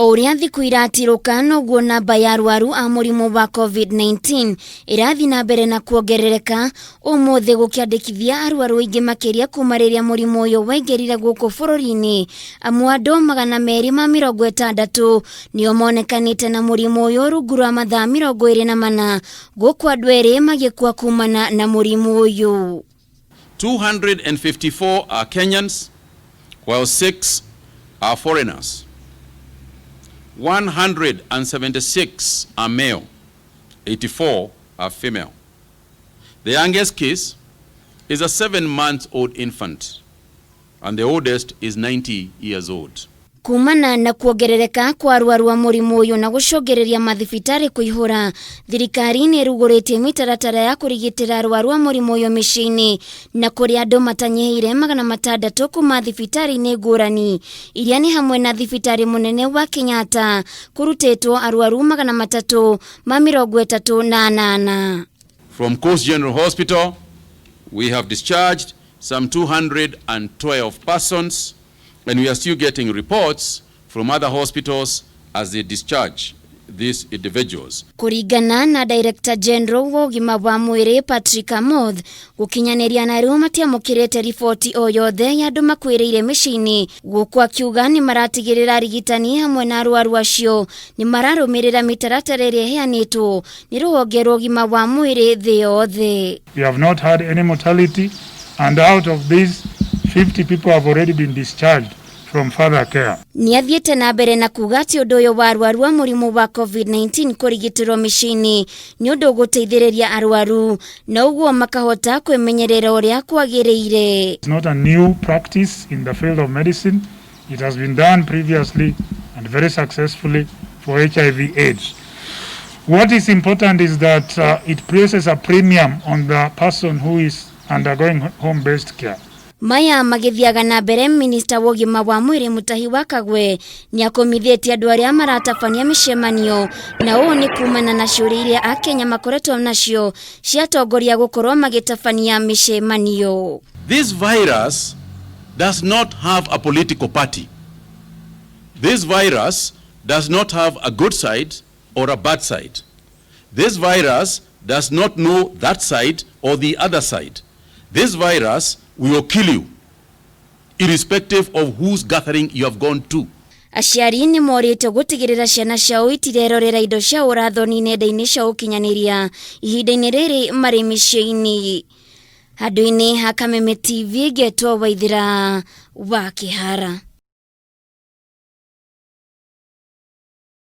O ũrĩa thikũ iratirũka noguo namba ya arwaru a mũrimũ wa COVID-19 ĩrathiĩ na mbere na kuongerereka, ũmũthĩ gũkĩandĩkithia arwaru aingĩ makĩria kuma rĩrĩa mũrimũ ũyũ waingĩrire gũkũ bũrũri-inĩ, amu andũ 260 nĩo monekanĩte na mũrimũ ũyũ rungu rwa mathaa 24, gũkũ andũ erĩ magĩkua kumana na mũrimũ ũyũ. 254 are Kenyans, while 6 are foreigners. 176 are male, 84 are female. The youngest case is a 7-month-old infant, and the oldest is 90 years old. Kumana na kuongerereka kwa arwaru a mũrimũ ũyũ na gũcũngĩrĩria mathibitarĩ kũihũra, thirikari nĩ ĩrugũrĩtie mĩtaratara ya kũrigitĩra arwaru a mũrimũ ũyũ mĩciĩ-inĩ na kũrĩa andũ matanyihĩire 600 kuma thibitarĩ-inĩ ngũrani iria nĩ hamwe na thibitarĩ mũnene wa Kenyatta kũrutĩtwo arwaru 338. From Coast General Hospital, we have discharged some 212 persons, and we are still getting reports from other hospitals as they discharge these individuals. Kũringana na Director General wa ũgima wa mwĩrĩ Patrick Amoth, gũkinyanĩria na rĩu matiamũkĩrĩte riboti o yothe ya andũ makuĩrĩire mĩciĩ-inĩ, gũkũ akiuga nĩ maratigĩrĩra arigitani hamwe na arwaru acio nĩ mararũmĩrĩra mĩtaratara ĩrĩa ĩheanĩtwo nĩ rũhonge rwa ũgima wa mwĩrĩ thĩ yothe. We have not had any mortality, and out of these, 50 people have already been discharged from further care. Nĩ athiĩte na mbere na kuga atĩ ũndũ ũyũ wa arwaru a mũrimũ wa COVID-19 kũrigitĩrwo mĩciĩ-inĩ nĩ ũndũ ũgũteithĩrĩria arwaru na ũguo makahota kwĩmenyerera ũrĩa kwagĩrĩire. It's not a new practice in the field of medicine. It has been done previously and very successfully for HIV AIDS. What is important is that it places a premium on the person who is undergoing home-based care. Maya magĩthiaga na mbere, minista wa ũgima wa mwĩrĩ Mutahi wa Kagwe nĩ akũmithĩtie andũ arĩa maratabania mĩcemanio, na ũũ nĩ kumana na ciũria iria akenya makoretwo nacio cia atongoria gũkorwo magĩtabania mĩcemanio. This virus does not have a political party. This virus does not have a good side or a bad side. This virus does not know that side or the other side. This virus will kill you, irrespective of whose gathering you have gone to. Aciari nĩ morĩtio gũtigĩrĩra ciana ciao itirerorera indo cia ũrathoni nenda-inĩ cia ũkinyanĩria ihinda-inĩ rĩrĩ marĩ mĩciĩ-inĩ. Handũ-inĩ ha Kameme TV, ngetwo Waithĩra wa Kĩhara.